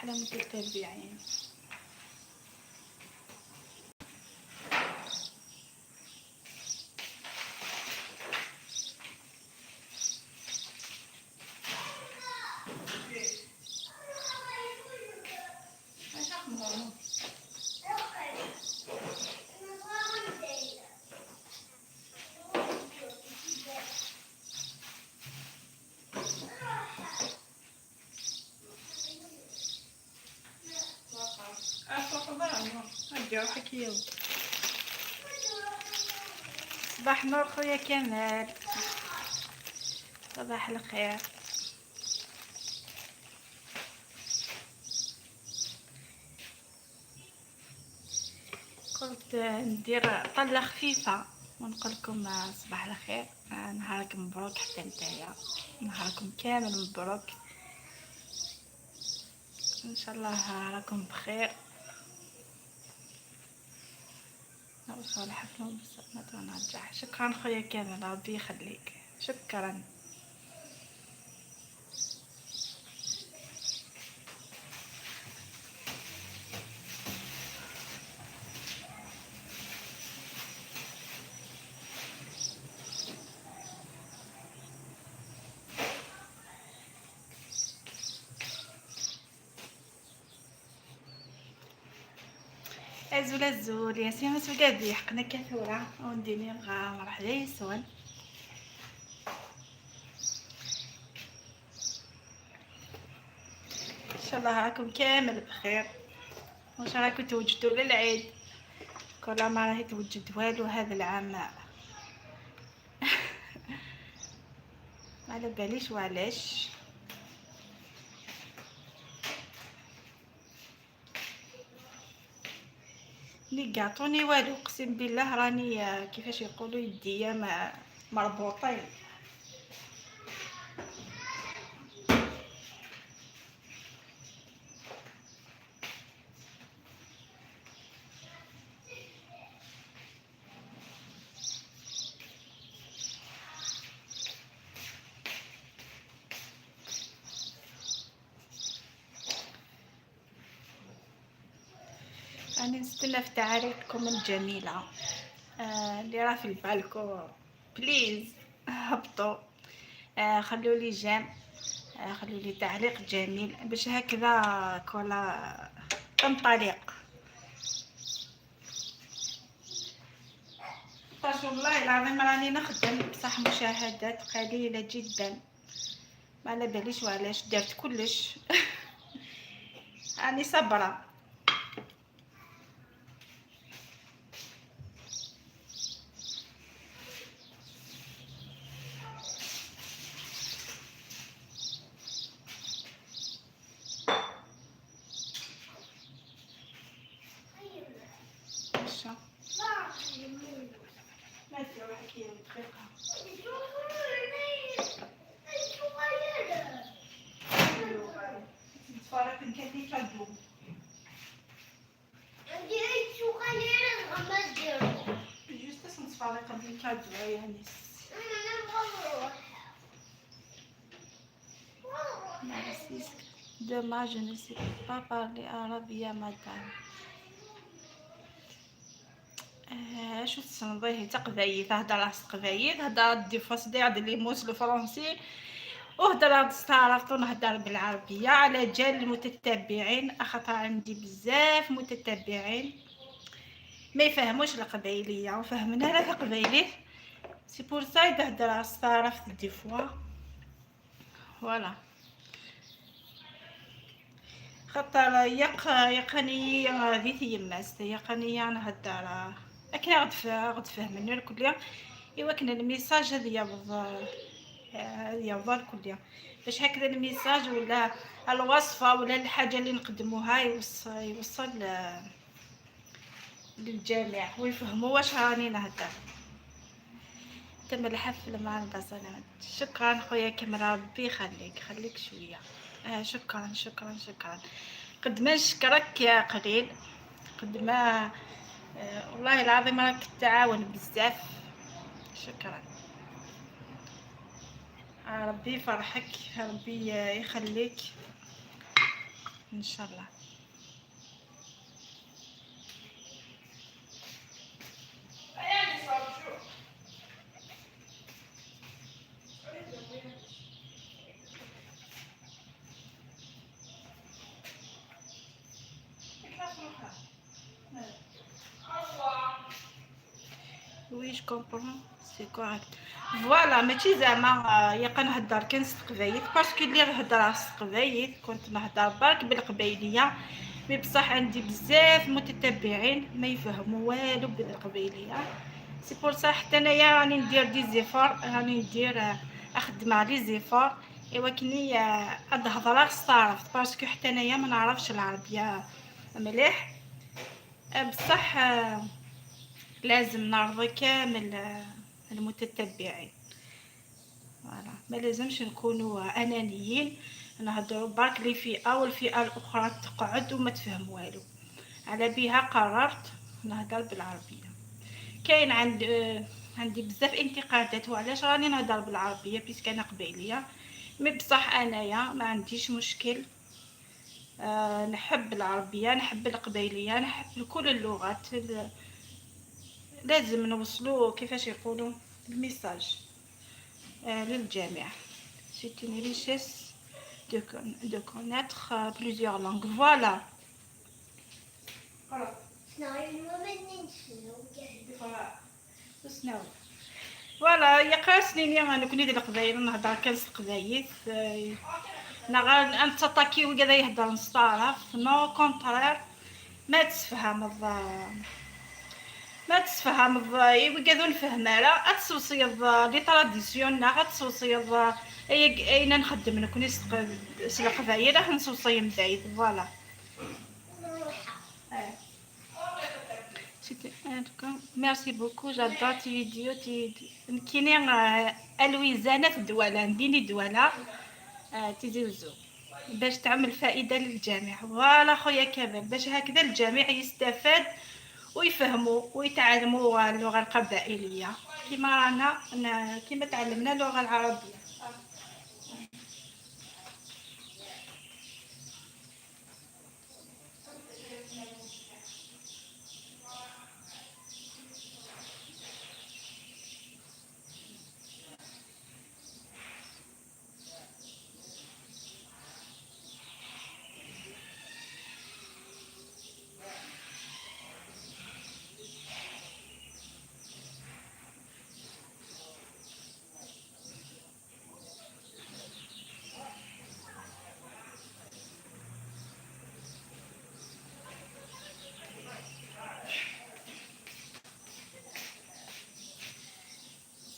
احلى متتبعين. صباح نور خويا كمال، صباح الخير. قلت ندير طلة خفيفة ونقول لكم صباح الخير، نهاركم مبروك حتى نتايا، نهاركم كامل مبروك، ان شاء الله راكم بخير. نوصل حفلة ونرجع. شكرا خويا كامل، ربي يخليك، شكرا. ازول ازول يا سيما سوكادي حقنا كثورة ونديني مرحبا يسون. ان شاء الله راكم كامل بخير. واش راكم توجدوا للعيد؟ كل ما راهي توجد والو هذا العام، ما على باليش وعلاش. ni gâteau ni والو، اقسم بالله راني كيفاش يقولوا يديا مربوطين. راني نستنى في تعاليقكم الجميلة، اللي راه في ال balcon please هبطوا، خلوا لي j'aime، خلوا لي تعليق جميل باش هكذا كولا تنطلق. طاش والله العظيم راني نخدم بصح مشاهدات قليله جدا، ما على باليش وعلاش درت كلش. راني صبره. Dommage, je ne sais pas parler arabe يا مدام. شو تسنضيه تقبايل، تهدر على تقبايل، هدر des fois دير les mots le français وهدر استعرفت ونهدر بالعربية على جال المتتبعين، خاطر عندي بزاف متتبعين ما يفهموش القبايلية وفهمنا لا القبايلية، c'est pour ça تهدر استعرفت des fois voilà. خاطر يقني ذي تيماس يقني نهدر لكن غد فهمني الكلية، ايوا كان ال message هذا يفضل الكلية باش هكذا ال message ولا الوصفة ولا الحاجة اللي نقدموها يوصل للجميع ويفهموا واش راني نهدر. تم الحفل مع البصلات. شكرا خويا كمال، ربي يخليك، خليك شوية. شكرا شكرا شكرا، قد ما نشكرك يا قليل، قد ما والله العظيم راك تعاون بزاف. شكرا، ربي يفرحك، ربي يخليك. ان شاء الله. Oui, je comprends, c'est correct. Voilà, ماشي زعما ياك نهضر كان ستقبايل parce que اللي هضر ستقبايل كنت نهضر برك بالقبايليه، mais بصح عندي بزاف متتبعين ما يفهموا والو بالقبايليه. C'est pour ça حتى انايا راني ندير des efforts، راني ندير اخدم على les efforts ايوا كني نهضر ستعرفت parce que حتى انايا ما نعرفش العربية مليح. بصح لازم نرضي كامل المتتبعين. Voilà، ما لازمش نكونوا انانيين نهضروا برك لي فئة والفئة الاخرى تقعد وما تفهم والو. على بها قررت نهضر بالعربية. كاين عندي بزاف انتقادات وعلاش راني نهضر بالعربية puisque انا قبيليه، mais بصح انايا ما عنديش مشكل. نحب العربية، نحب القبيليه، نحب كل اللغات. لازم نوصلوا كيفاش يقولوا ال message للجميع. C'est une richesse de connaître plusieurs langues. Voilà. Voilà، يقرا سنيني انا كوني ديال القبايل نهضر كان القبايل نا نتطاكي وكذا يهضر نستعرف non contraire ما تفهم ما تفهم وكذا نفهم راه اتسوسيض les traditions غتسوسيض اين نخدم نكون القبايل راه نسوسي من بعيد. Voilà. Merci beaucoup, j'adore tes vidéos. كاينين الويزانة في الدولة نديني دولة تيزي وزو باش تعمل فائدة للجميع. Voilà خويا كمال، باش هكذا الجميع يستفاد ويفهموا ويتعلموا اللغة القبائلية كما رانا كما تعلمنا اللغة العربية.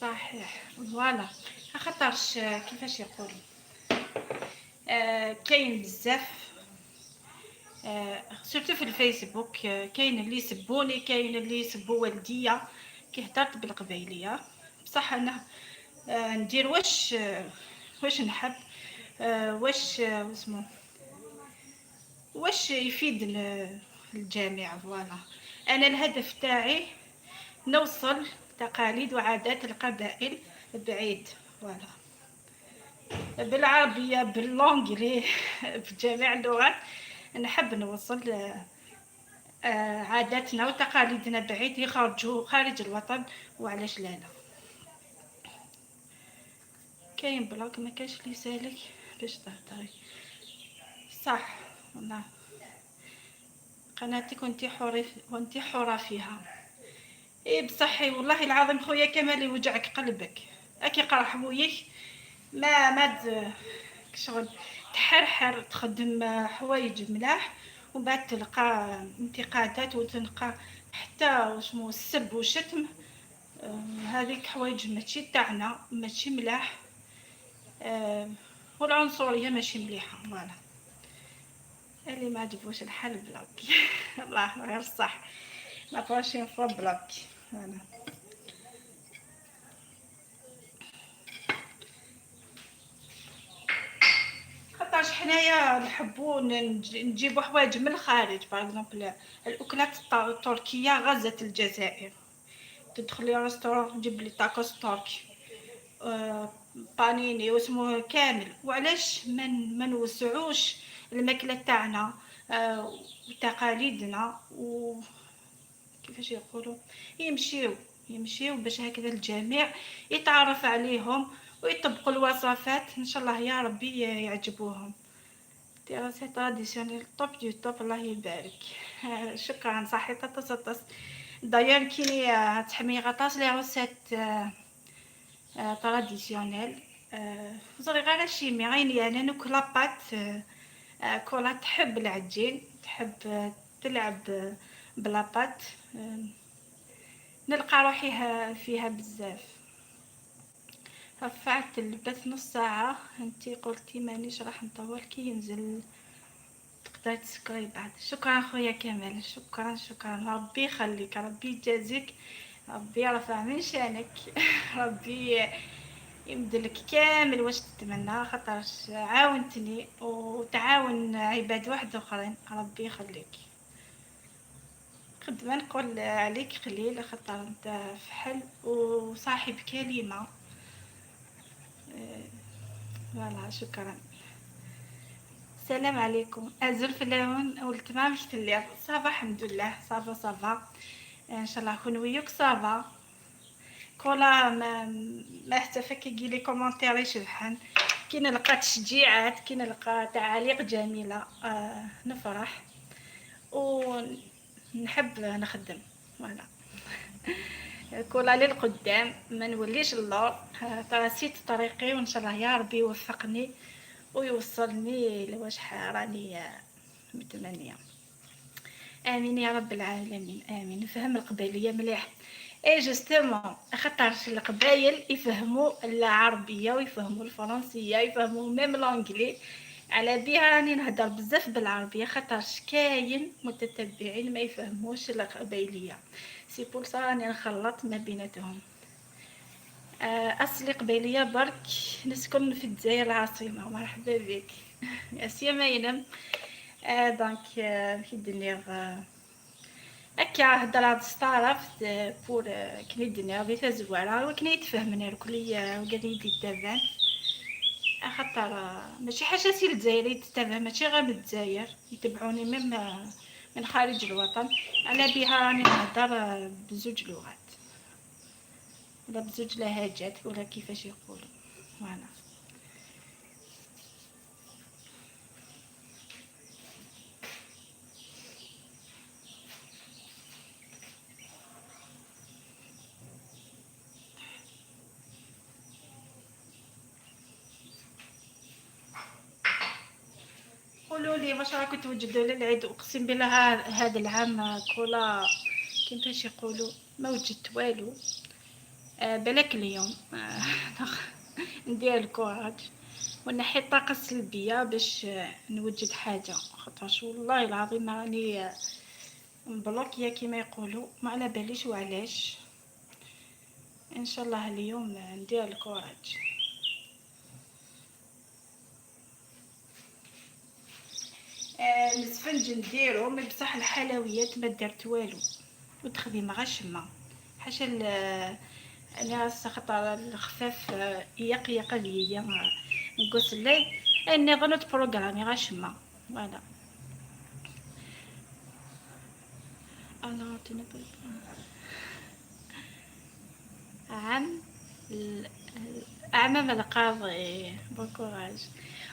صحيح. Voilà، خاطرش كيفاش يقولوا كاين بزاف surtout في الفيسبوك كاين اللي يسبوني، كاين اللي يسبوا والديا كي هدرت بالقبايليه. بصح انا ندير واش نحب، واش اسمو واش يفيد الجميع. Voilà، انا الهدف تاعي نوصل تقاليد وعادات القبائل بعيد. Voilà، بالعربية ب l'anglais بجميع اللغات نحب نوصل عاداتنا وتقاليدنا بعيد، يخرجوا خارج الوطن. وعلاش لا لا كاين bloc ما كاش اللي يسالك باش تهضري. صح والله قناتك وانت حره فيها. اي بصحي والله العظيم خويا كمال يوجعك قلبك اكي قرح بويك ما شغل تحرحر تخدم حوايج ملاح ومن بعد تلقى انتقادات وتلقى حتى واسمو السب والشتم. هذيك حوايج ماشي تاعنا، ماشي ملاح، والعنصريه ماشي مليحة. Voilà، اللي ما عجبوش الحال bloque. الله غير صح، la prochaine fois bloque. Voilà، خاطرش حنايا نحبو نجيبو حوايج من الخارج. Par exemple الاكلات التركية غزت الجزائر، تدخلي restaurant تجيب لي تاكوس تركي، بانيني واسمو كامل. وعلاش ما نوسعوش الماكلة تاعنا وتقاليدنا و كيفاش يقولوا يمشيو باش هكذا الجميع يتعرف عليهم ويطبقوا الوصفات. ان شاء الله يا ربي يعجبوهم. des recettes traditionnelles top du top، الله يبارك. شكرا صحيح طاس. d'ailleurs كيني تحمي غطاس les recettes traditionnelles زري غير شيمي غيني انا ناكل la pâte. كولا تحب العجين، تحب تلعب ب la pâte، نلقى روحي فيها بزاف. رفعت البث نص ساعة، انتي قلتي مانيش راح نطول، كي ينزل تقدري تسكري بعد. شكرا خويا كمال، شكرا شكرا، ربي يخليك، ربي يجازيك، ربي يرفع من شانك، ربي يمدلك كامل واش تتمنى، خاطرش عاونتني وتعاون عباد واحد اخرين، ربي يخليك. قد ما نقول عليك قليل، خاطر انت فحل وصاحب كلمة. voilà شكرا. السلام عليكم. ازول فلاون ولت ما مش تلي ça va الحمد لله، ça va ça va، ان شاء الله كون وياك ça va. كولا ما حتى فك les commentaires يشبحن، كي نلقى تشجيعات، كي نلقى تعاليق جميلة نفرح ونحب نخدم. voilà كولا للقدام ما نوليش اللور، تراسيت طريقي وان شاء الله يا ربي يوفقني ويوصلني لواش راني متمنيه. امين يا رب العالمين، امين. نفهم القبائليه مليح، et justement خاطرش القبايل يفهموا العربية ويفهموا الفرنسية، يفهموا même l'anglais، على بها راني نهضر بزاف بالعربية، خاطرش كاين متتبعين ما يفهموش القبايليه، c'est pour ça راني نخلط ما بيناتهم. اصلي قبيليه برك، نسكن في الجزائر العاصمة. مرحبا بك يا ماينم. donc كي دنيا هكا هضر ستعرفت pour كني دنيا بيتا زوارة وكني يتفهمني الكلية وقال لي تابان، خاطر ماشي حاجة سي الجزائر يتتابع، ماشي غير من الجزائر، يتبعوني même من خارج الوطن، على بها راني نهضر بزوج لغات ولا بزوج لهجات ولا كيفاش يقولوا. voilà قولوا لي واش راكم توجدوا للعيد؟ اقسم بالله هذا العام كولا كيفاش يقولوا ما وجدت والو. بالك اليوم ندير ال courage ونحي الطاقة السلبية باش نوجد حاجة، خاطرش والله العظيم راني مبلوكيه كيما يقولوا، ما على باليش وعلاش. ان شاء الله اليوم ندير ال courage. السفنج نديرو mais بصح الحلويات ما درت والو، وتخدم غير شمه حاشا انا خاطر الخفاف يق يق ليا نقص لي اني غنوت programmer غير شمه. voilà انا عام عمام القاضي bon courage.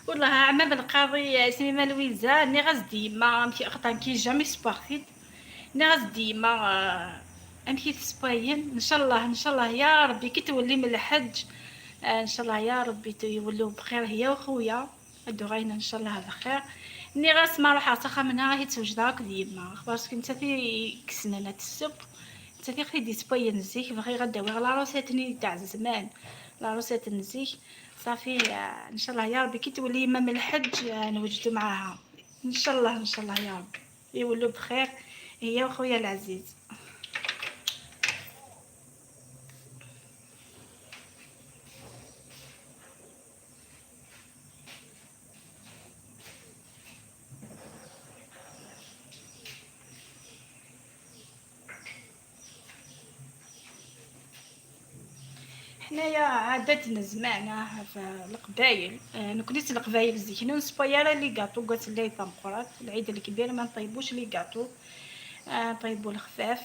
والله عمام القاضي سينما لويزا ني غاز ديما مشي خاطر كي jamais سبارتيت ني غاز ديما امشي تسباين. ان شاء الله ان شاء الله يا ربي كي تولي من الحج ان شاء الله يا ربي يولوا بخير هي وخويا ادو غاينا ان شاء الله بخير. ني غاس ما روح عصاخه منها راهي توجد راك ديما parce que انت في كسنانه السب انت في خدي سباين زيك بغي غداوي la recette ني تاع زمان la recette نزيك صافي. ان شاء الله يا ربي كي تولي ما من الحج نوجدو معاها ان شاء الله ان شاء الله يا ربي يولوا بخير هي وخويا العزيز. حنايا عاداتنا زمان في القبايل، نكنيس القبايل زيك نسبايا les gâteaux قالت لي تمقرات العيد الكبير ما نطيبوش les gâteaux، نطيبو الخفاف.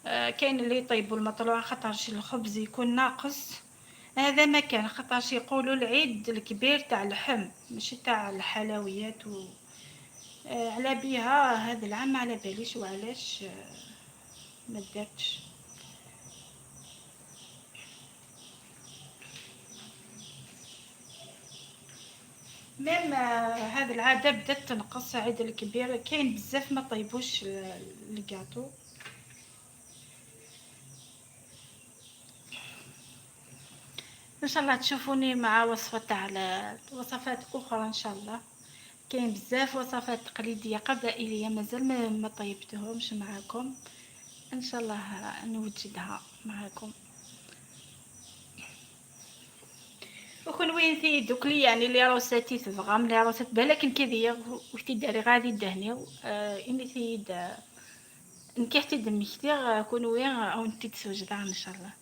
كاين اللي يطيبوا المطلوع خاطرش الخبز يكون ناقص، هذا ما كان خاطرش يقولوا العيد الكبير تاع اللحم ماشي تاع الحلويات و على بها هذا العام على باليش وعلاش ما دارتش. même هذه العادة بدات تنقص. عيد الكبير كاين بزاف ما طيبوش ال gâteau. ان شاء الله تشوفوني مع وصفه تاع وصفات اخرى ان شاء الله. كاين بزاف وصفات تقليدية قبائليه مازال ما طيبتهمش معاكم، ان شاء الله نوجدها معاكم. وكون وين في دوك لي يعني les recettes تبغى les recettes بالك كذي وكتي داري غادي دهنيو اني ثيد نكحتي دمكتي كون وين او انت تسوجدها ان شاء الله.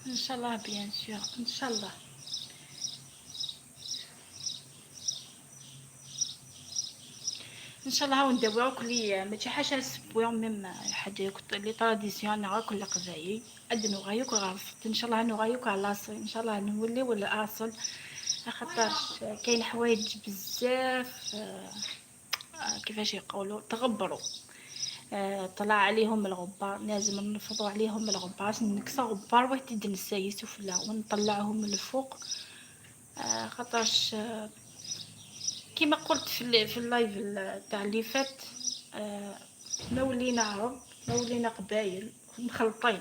ان شاء الله bien sûr ان شاء الله. ان شاء الله ونداويو كلي ماشي حاجة نسبويو même حاجة les traditions غا كل قبايل ادنو غايوك غرفت ان شاء الله نغايوك على الاصل ان شاء الله نوليو الاصل، خاطرش كاين حوايج بزاف كيفاش يقولوا تغبروا، طلع عليهم الغبار، لازم نفضوا عليهم الغبار، نكسر غبار واحد نسايس وفلا ونطلعهم من الفوق، خاطرش كيما قلت في ال live تاع اللي فات، ما ولينا عرب ما ولينا قبايل مخلطين،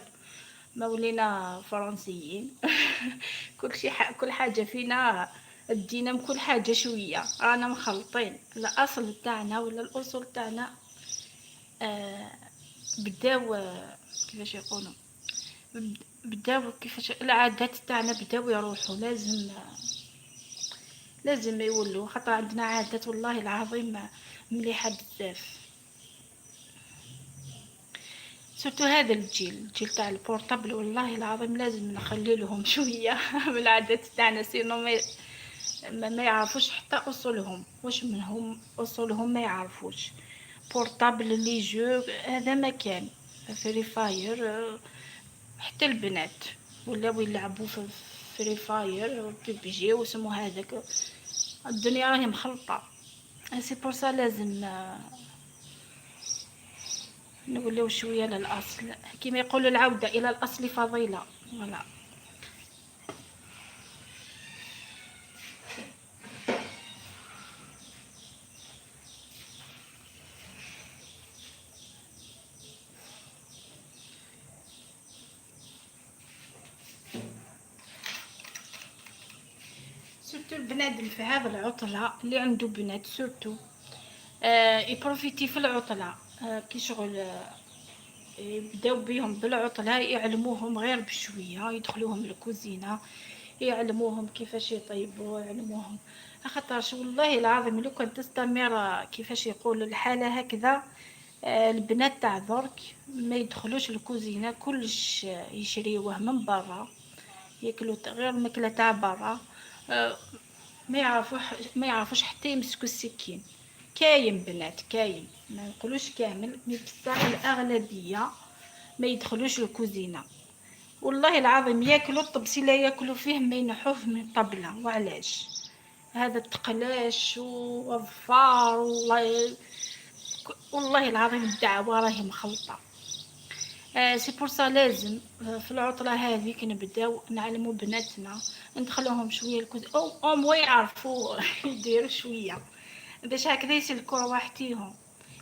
ما ولينا فرنسيين كل شيء كل حاجة فينا دينا من كل حاجة شوية، رانا مخلطين. الاصل تاعنا ولا الاصول تاعنا بداو كيفاش يقولوا بداو كيفاش العادات تاعنا بداو يروحوا، لازم يولوا، خاطر عندنا عادات والله العظيم مليحة بزاف، surtout هذا الجيل تاع ال portable والله العظيم لازم نخلي لهم شوية من العادات تاعنا، sinon ما يعرفوش حتى اصولهم، واش منهم اصولهم ما يعرفوش. portable les jeux هذا ما كان Free Fire، حتى البنات ولاو يلعبوا في Free Fire PUBG وسمو هذاك، الدنيا راهي مخلطه. c'est pour ça لازم نوليو شوية للاصل، كيما يقولوا العودة الى الاصل فضيلة. voilà surtout البنادم في هذا العطلة اللي عنده بنات surtout ي profiter في العطلة، كي شغل يبداو بيهم بالعطله، يعلموهم غير بشوية، يدخلوهم الكوزينة يعلموهم كيفاش يطيبوا، يعلموهم خاطرش والله العظيم لو كان تستمر كيفاش يقولوا الحالة هكذا، البنات تاع درك ما يدخلوش الكوزينة، كلش يشريوه من برا، ياكلوا غير الماكلة تاع برا، ما يعرفوش حتى يمسكوا السكين. كاين بنات كاين، ما نقولوش كامل، mais بصح الاغلبية ما يدخلوش الكوزينة والله العظيم، ياكلوا الطبسي لا ياكلوا فيه ما ينحوه من الطبلة. وعلاش هذا التقلاش والظفار؟ والله العظيم الدعوة راهي مخلطه. c'est pour ça لازم في العطلة هذيك نبداو نعلموا بناتنا، ندخلوهم شوية الكوزينة au moins يعرفوا يديروا شوية باش هكذا يسلكوا رواحتيهم،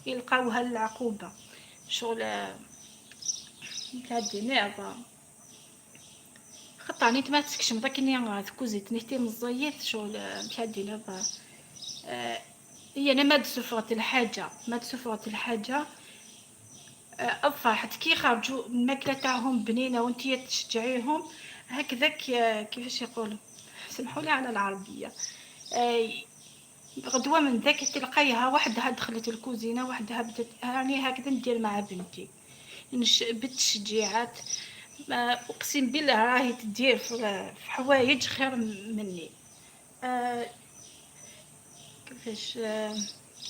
يلقاوها العقوبة شغل تاع الدنيا. خاطر طانيت ما تكشم داك تكوزيت نيتي مزيت شغل مشادين هي انا ما تسفرت الحاجة ما تسفرت الحاجة افرحت كي خرجوا الماكلة تاعهم بنينه وانتي تشجعيهم هكذاك. كيفاش يقولوا، سمحوا لي على العربية، غدوه من ذاك تلقايها وحدها دخلت الكوزينة وحدها بدات. يعني هكذا ندير مع بنتي بالتشجيعات، اقسم بالله راهي تدير في حوايج خير مني. كيفاش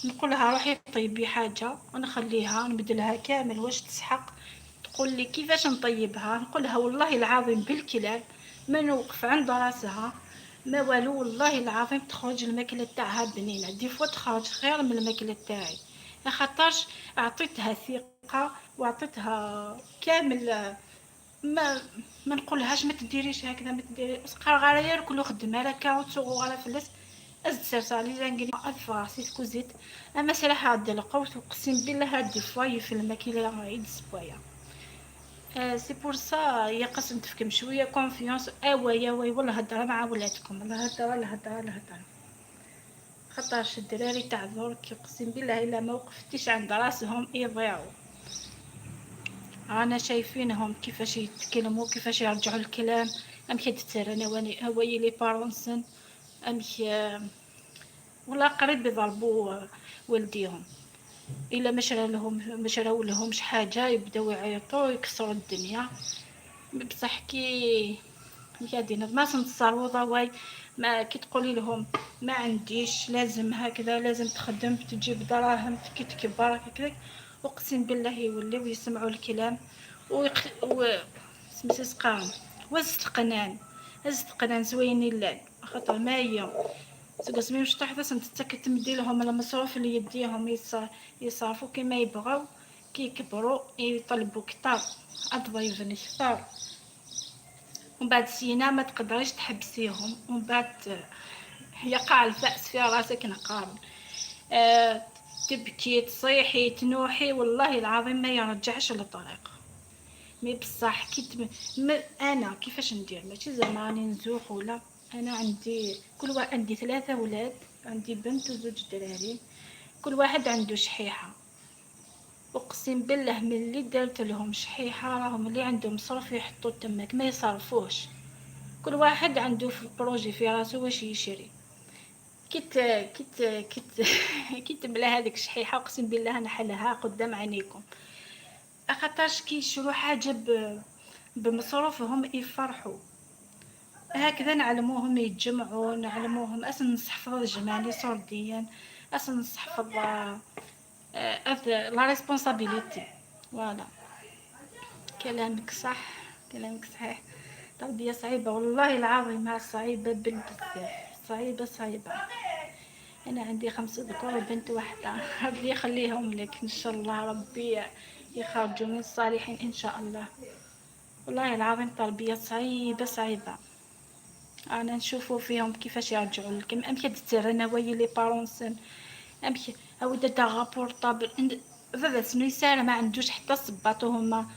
نقولها روحي طيبي حاجة ونخليها نبدلها كامل واش تسحق، تقول لي كيفاش نطيبها، نقولها والله العظيم بالكلام ما نوقف عند راسها ما والو، والله العظيم تخرج الماكلة تاعها بنينه، des fois تخرج خير من الماكلة تاعي، خاطرش عطيتها ثقة وعطيتها كامل. ما نقولهاش ما تديريش هكذا ما تديري سقر غير كل خدمة لا كاروت غير فلس ازد سرسا لي زانكري ادفع سيت كوزيت اما سلاح عاد القوت. اقسم بالله هاد des fois في الماكلة عيد سبايا. c'est pour ça يقص نتفكم شوية confiance. اوا واي والله هضره مع ولادكم، الهضرة الهضرة الهضرة، خاطرش الدراري تاع درك اقسم بالله الا ما وقفتيش عند راسهم يضيعوا. رانا شايفينهم كيفاش يتكلموا كيفاش يرجعوا الكلام، امشي تتسرنا هواي les parents امشي ولا قريب يضربوا والديهم الا ما شرا لهم ما شراو لهمش حاجة يبداو يعيطوا يكسروا الدنيا. بصح كي يا ما تنتصروا ضواي، ما كي تقولي لهم ما عنديش لازم هكذا لازم تخدم تجيب دراهم كي تكبر هكذاك، اقسم بالله يوليو يسمعوا الكلام و سميتو وزت قنان زت قنان زوين اللان خاطر ما هي سقسمي مش تحت تمدي تمدي لهم المصروف اللي يديهم يصرفوا كيما يبغاو. كي يكبروا يطلبوا كثر اضريفن كثر، ومن بعد سينا ما تقدريش تحبسيهم، ومن بعد يقع الفأس في راسك نقارن. تبكي تصيحي تنوحي والله العظيم ما يرجعش للطريق. mais بصح كي انا كيفاش ندير، ماشي زعما راني نزوخ ولا، انا عندي كل واحد عندي 3 ولاد، عندي بنت وزوج دراري، كل واحد عنده شحيحة. اقسم بالله من اللي درت لهم شحيحة راهم اللي عندهم صرف يحطوا تماك ما يصرفوش. كل واحد عنده في projet في راسو واش يشري. كي كي كي كي تملا هذيك الشحيحه اقسم بالله نحلها قدام عينيكم، خاطرش كي يشرو حاجة بمصروفهم يفرحوا. هكذا نعلموهم يتجمعوا، نعلموهم اصلا نحفظ الجمالي صورديا، اصلا نحفظ la responsabilité. voilà كلامك صح، كلامك صحيح. تربيه صعيبة والله العظيم، صعيبة بالبزاف، صعيبة صعيبة. انا عندي 5 ذكور وبنت واحدة، ربي يخليهم لك ان شاء الله، ربي يخرجوا من الصالحين ان شاء الله. والله العظيم تربيه صعيبة صعيبة. انا نشوفوا فيهم كيفاش يرجعوا لك. امشي تترنا وي les parents امشي او دا portable بابا سنو يسال ما عندوش حتى صباط، وهما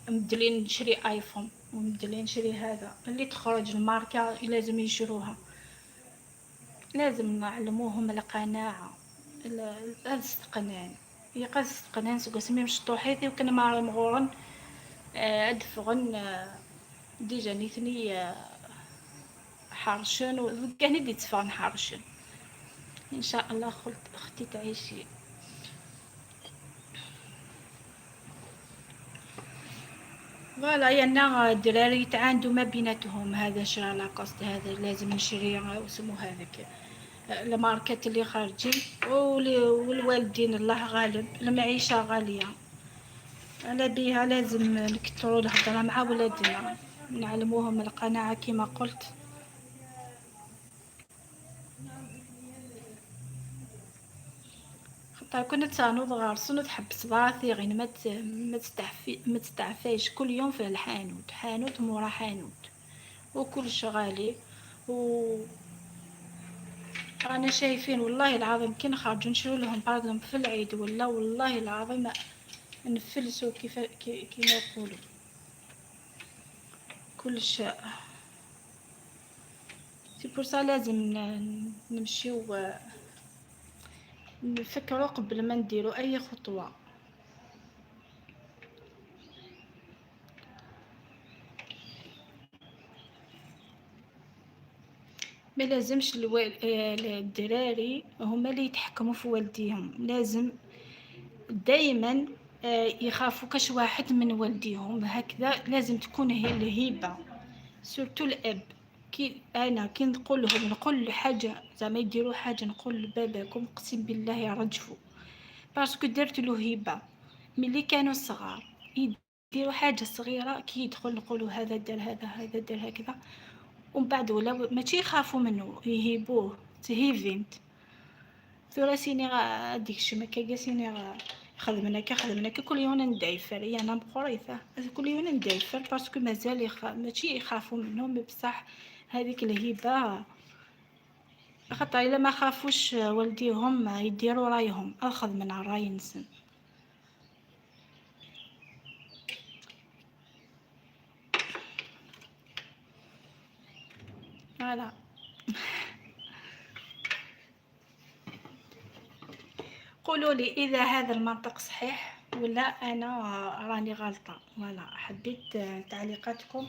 مدلين نشري ايفون ومدلين نشري هذا اللي تخرج الماركة لازم يشروها. لازم نعلموهم القناعة، الاستقنان يقاس استقنان سكو سمي مشطوحيتي وكان ما مغورن ادفغن déjà نيثني حرشن وكان دي تفان حرشن. ان شاء الله خلت اختي تعيشي. voilà يانا الدراري يتعاندوا ما بيناتهم، هذا شرا لاكوست، هذا لازم نشري وسمو هذاك الماركات اللي خارجين، والوالدين الله غالب المعيشة غالية، على بيها لازم نكثروا الهضرة مع ولادنا، نعلموهم القناعة كما قلت. خاطر كنا تانوض غارسون وتحبس ضراثي غير ما تستعفيش كل يوم في الحانوت، حانوت مورا حانوت، وكلش غالي. و رانا شايفين والله العظيم كي نخرجوا نشرو لهم باغ في العيد ولا والله العظيم نفلسوا كيف كيما يقولوا كلش c'est pour ça لازم نمشيو نفكروا قبل ما نديرو اي خطوة. ما لازمش الدراري هما اللي يتحكموا في والديهم، لازم دائما يخافوا كاش واحد من والديهم، هكذا لازم تكون هي الهيبة، surtout الاب. كي انا كي نقول لهم، نقول حاجة زعما يديروا حاجة، نقول لباباكم اقسم بالله يرجفوا، parce que درت له هبه ملي كانوا صغار، يديروا حاجة صغيرة كي يدخل نقولوا هذا دار هذا، هذا دار هكذا، ومن بعد ولا ماشي يخافوا منه، يهيبوه تهيفينت ثلاثيني غا ديك الشي ما كاكاسيني غا خدمنا كخدمنا كل يوم ندايفر، يا انا مقريثه كل يوم ندايفر، parce que مازال ماشي يخافوا منهم، بصح هذيك الهبة خاطر الا ما خافوش والديهم يديروا رايهم، اخذ من الراي نسن. voilà قولوا لي اذا هذا المنطق صحيح ولا انا راني غلطه. voilà حبيت تعليقاتكم،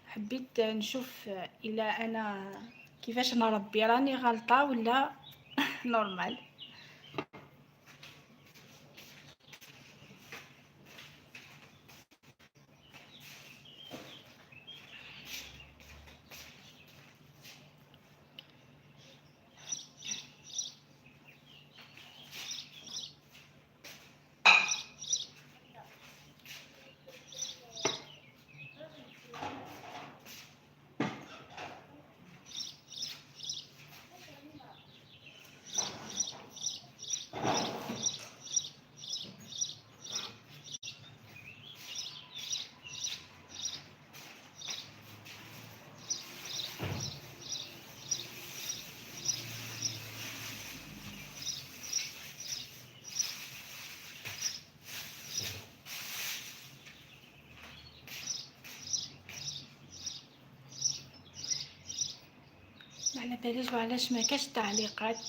حبيت نشوف الى انا كيفاش نربي، راني غلطه ولا normal. ما على باليش وعلاش ما كاش تعليقات.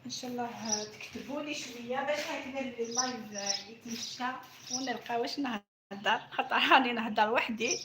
ان شاء الله تكتبوا لي شوية باش هكذا ال live يتمشى ونلقى واش نهضر، خاطر راني نهضر وحدي.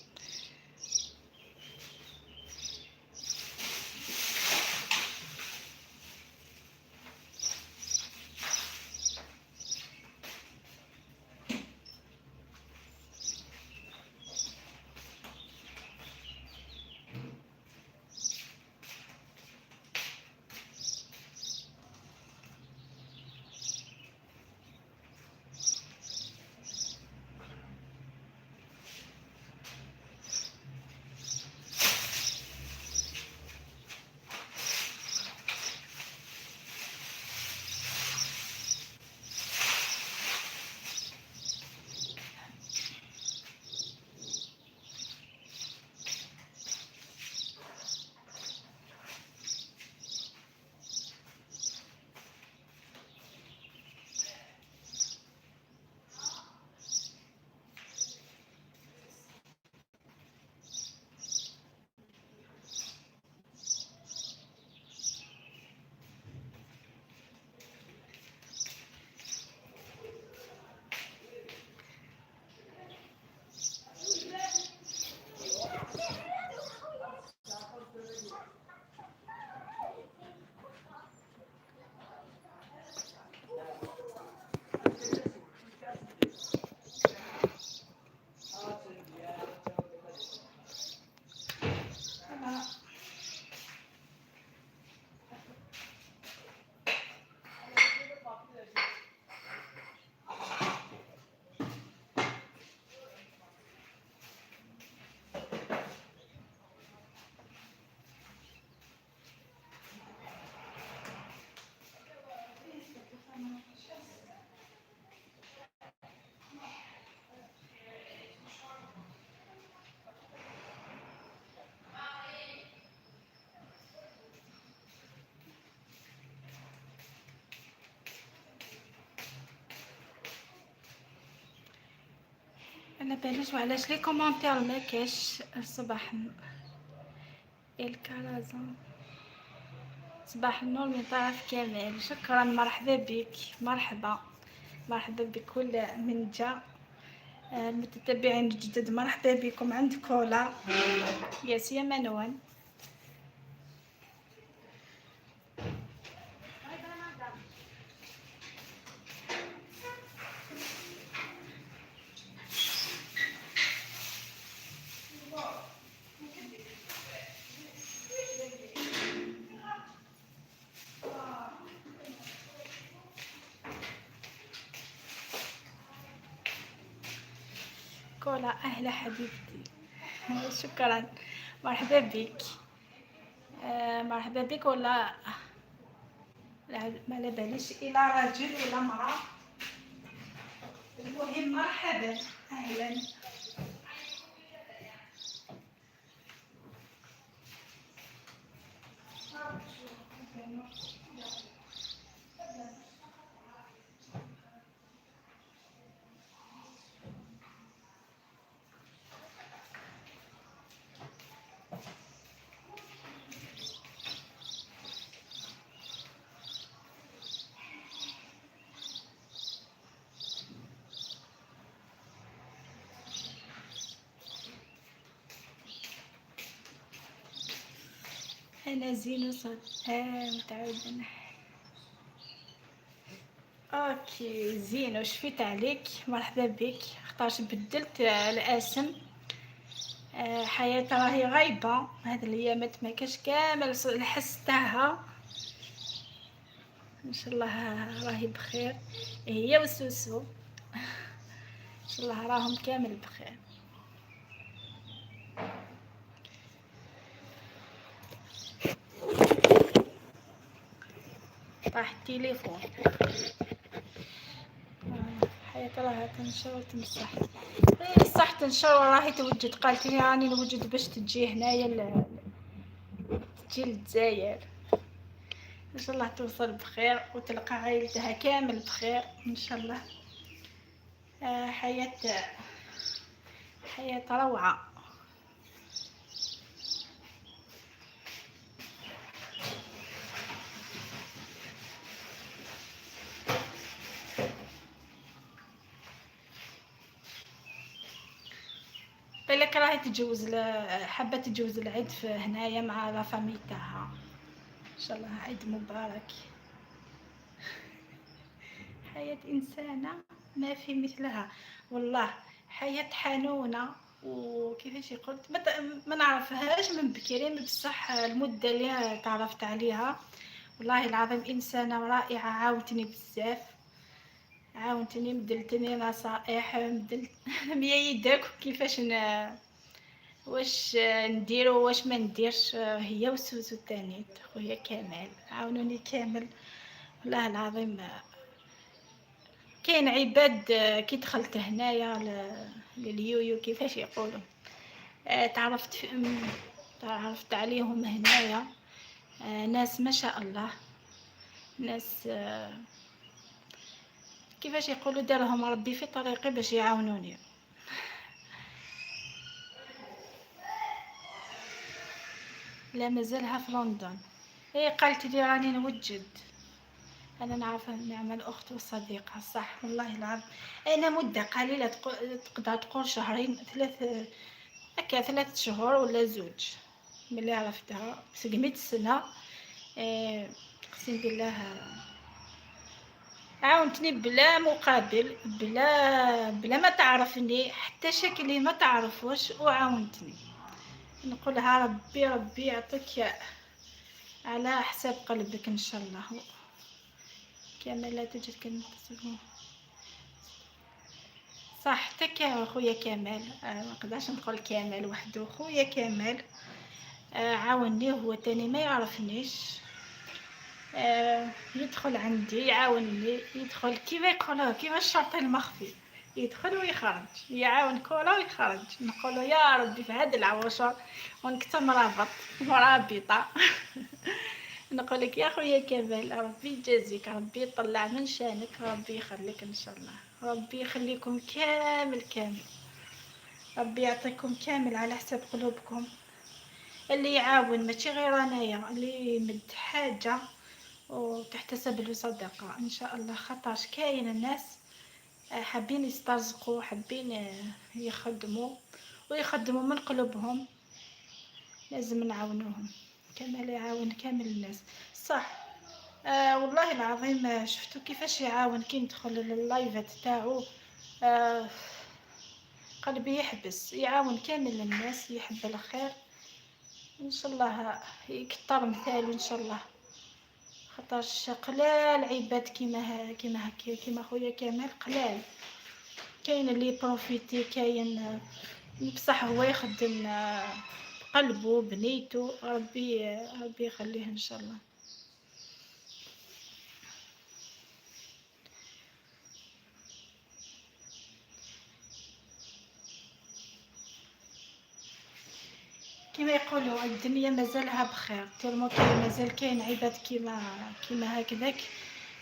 على باليش وعلاش les commentaires ما كاش الصباح. الكرزون. صباح النور من طرف كمال، شكرا، مرحبا بك، مرحبا مرحبا بكل من جاء. المتتبعين الجدد مرحبا بكم عند كولا ياسيا منوان. كولا اهلا حبيبتي، شكرا، مرحبا بك. مرحبا بك. ولا ما على باليش الى رجل ولا امرأة، المهم مرحبا، اهلا. انا زين وصوت متعودة. OK زين، وشفيت عليك، مرحبا بك. خاطرش بدلت الاسم. حياة راهي غايبة هاد الايامات، ما كاش كامل الحس تاعها. ان شاء الله راهي بخير هي وسوسو، ان شاء الله راهم كامل بخير. طاح التليفون. حياة راها تنشر وتمسح. إيه صح تنشر وراهي توجد، قالت لي راني نوجد باش تجي هنايا تجي للجزائر. ان شاء الله توصل بخير وتلقى عائلتها كامل بخير ان شاء الله. حياة حياة روعة. بالك راهي تجوز حابة تجوز العيد في هنايا مع la famille تاعها. ان شاء الله عيد مبارك. حياة انسانه ما في مثلها والله، حياة حنونه وكيفاش يقول، ما نعرفهاش من بكري، بصح المدة اللي تعرفت عليها والله العظيم انسانه رائعة، عاونتني بزاف، عاونتني، مدلتني نصائح، مدلت يدك كيفاش واش نديرو واش ما نديرش. هي وسوسو الثاني خويا كمال عاونوني كامل والله العظيم. كاين عباد كي دخلت هنايا لليويو كيفاش يقولوا، تعرفت عليهم هنايا، ناس ما شاء الله، ناس كيفاش يقولوا دارهم ربي في طريقي باش يعاونوني. لا مازالها في لندن. ايه قالت لي راني نوجد. انا نعرف نعمل الاخت والصديقه صح والله العظيم. انا مده قليله تقدر تقول شهرين ثلاث هكا، 3 شهور ولا زوج ملي عرفتها، سقميت السنة. اقسم بالله عاونتني بلا مقابل، بلا ما تعرفني حتى شكلي ما تعرفوش، وعاونتني. نقولها ربي ربي يعطيك على حساب قلبك ان شاء الله. كما لا توجد كلمة تصفه صح. حتى خويا كمال، ما نقدرش نقول كمال وحده، خويا كمال عاوني، هو تاني ما يعرفنيش، يدخل عندي يعاونني، يدخل كيما يقولوا كيما الشرطي المخفي، يدخل ويخرج، يعاون كولا ويخرج. نقولوا يا ربي في هاد العواشر ونكتب مرابط مرابطه. نقول لك يا خويا كمال ربي يجازيك، ربي يطلع من شانك، ربي يخليك ان شاء الله، ربي يخليكم كامل كامل، ربي يعطيكم كامل على حساب قلوبكم. اللي يعاون ماشي غير انايا، اللي يمد حاجة وتحتسب له صدقه ان شاء الله. خاطرش كاين الناس حابين يسترزقوا، حابين يخدموا ويخدموا من قلوبهم، لازم نعاونوهم. كمال يعاون كامل الناس صح. والله العظيم شفتو كيفاش يعاون كي ندخل لللايفات تاعو، قلبي يحبس. يعاون كامل الناس، يحب الخير، ان شاء الله يكثر مثالو ان شاء الله. خاطرش قلال عباد كيما كيما هكا كيما خويا كمال، قلال. كاين اللي profiter، كاين بصح هو يخدم بقلبه بنيته، ربي ربي يخليه ان شاء الله. كما يقولوا الدنيا مازالها بخير، tellement كاين مازال كاين عباد كيما هكذاك،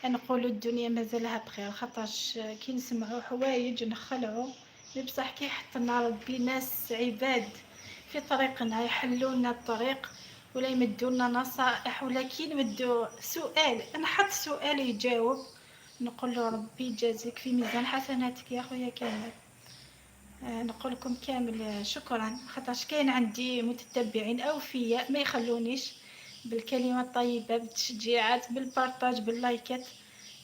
نقولوا الدنيا مازالها بخير. خاطرش كي نسمعوا حوايج نخلعوا، بصح كي يحطنا ربي ناس عباد في طريقنا يحلوا لنا الطريق ولا يمدوا لنا نصائح، ولا كي نمدوا سؤال نحط سؤال يجاوب، نقول له ربي يجازيك في ميزان حسناتك يا خويا كامل. نقول لكم كامل شكرا، خاطرش كاين عندي متتبعين اوفياء ما يخلونيش بالكلمة الطيبة، بالتشجيعات، بال partage، باللايكات.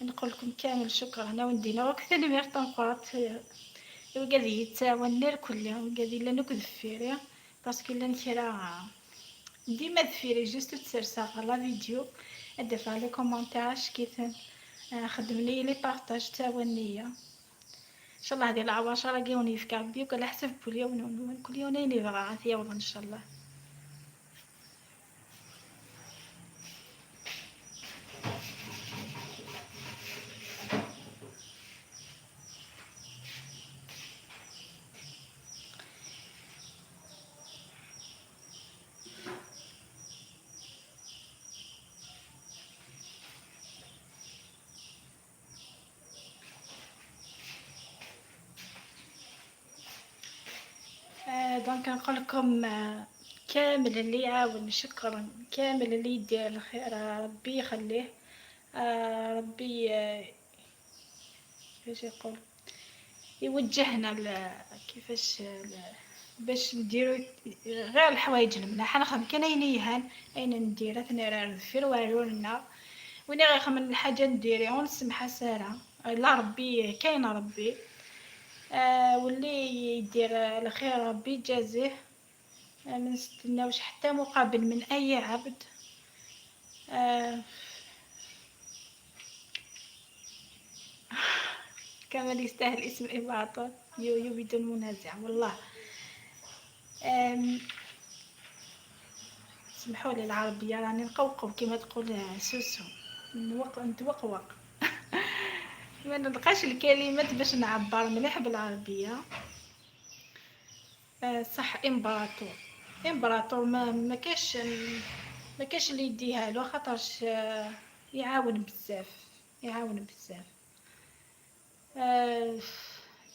نقول لكم كامل شكرا. انا وندينا وقت اللي ميرطون قرات وقال يتساوى الكل، وقال لا نكذب فيري parce que لا نكرا ديما ذفيري juste تسرسا la vidéo ادفع les commentaires كيف خدم لي les partages تاوى النية. ان شاء الله هذه العواشر راه كيوني في ربي وكل حسب كل يوم كل يوم يبغى يوم ان شاء الله. donc نقول لكم كامل اللي يعاون شكرا، كامل اللي يدير الخير ربي يخليه، ربي كيفاش يقول يوجهنا كيفاش باش نديرو غير الحوايج الملاح. نخدم كان اين يهان اين ندير ثني ذفير والو وين غير الحاجة نديري ونسمحها ساره لا ربي كاين ربي. واللي يدير الخير ربي يجازيه، ما نستناوش حتى مقابل من اي عبد. كمال يستاهل اسم امبراطور يويو بدون منازع والله. سمحوا لي العربية راني نقوقو كما تقول سوسو، نتوقوق ما نلقاش الكلمات باش نعبر مليح بالعربية. صح امبراطور، امبراطور ما كاش اللي يديها له، خاطرش يعاون بزاف، يعاون بزاف.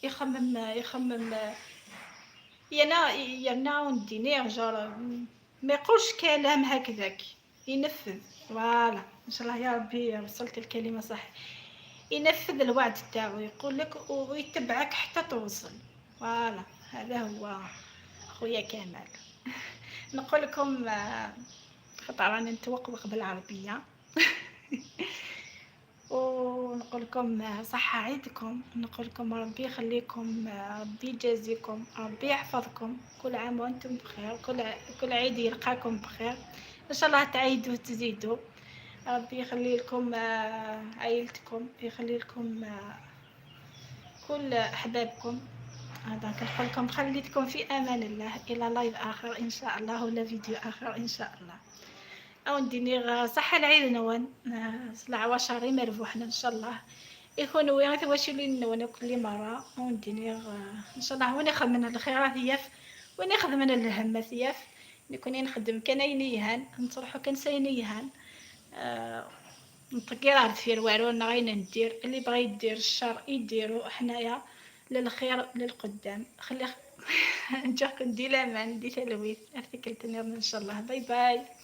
يخمم يانا ونديني جار ما يقولش كلام هكذاك، ينفذ. voilà ان شاء الله يا ربي وصلت الكلمة صح. ينفذ الوعد تاعو، يقول لك ويتبعك حتى توصل. voilà هذا هو خويا كمال. نقول لكم خاطر راني نتوقوق بالعربية ونقول لكم صحة عيدكم، نقول لكم ربي يخليكم، ربي يجازيكم، ربي يحفظكم، كل عام وانتم بخير، كل عيد يلقاكم بخير ان شاء الله، تعيدوا وتزيدوا. ربي يخلي لكم عائلتكم، يخلي لكم كل احبابكم. هذا كنقول لكم خليتكم في امان الله، الى live اخر ان شاء الله ولا فيديو اخر ان شاء الله. او نديني صحة العيد نوان العواشري مربوحنا ان شاء الله، يكونوا وين واش اللي نوان كل مرة. ونديني ان شاء الله وين يخدم الخيرات ياف، وين يخدم الهمه ياف، نكون نخدم كان ينيهان نطرحو كان سينيهان. نطقي راه في والو غير ندير اللي بغى يدير الشر يديرو، حنايا للخير للقدام. خلي نجاكم دي لامان دي تلويث ارتكلتني ان شاء الله. bye bye.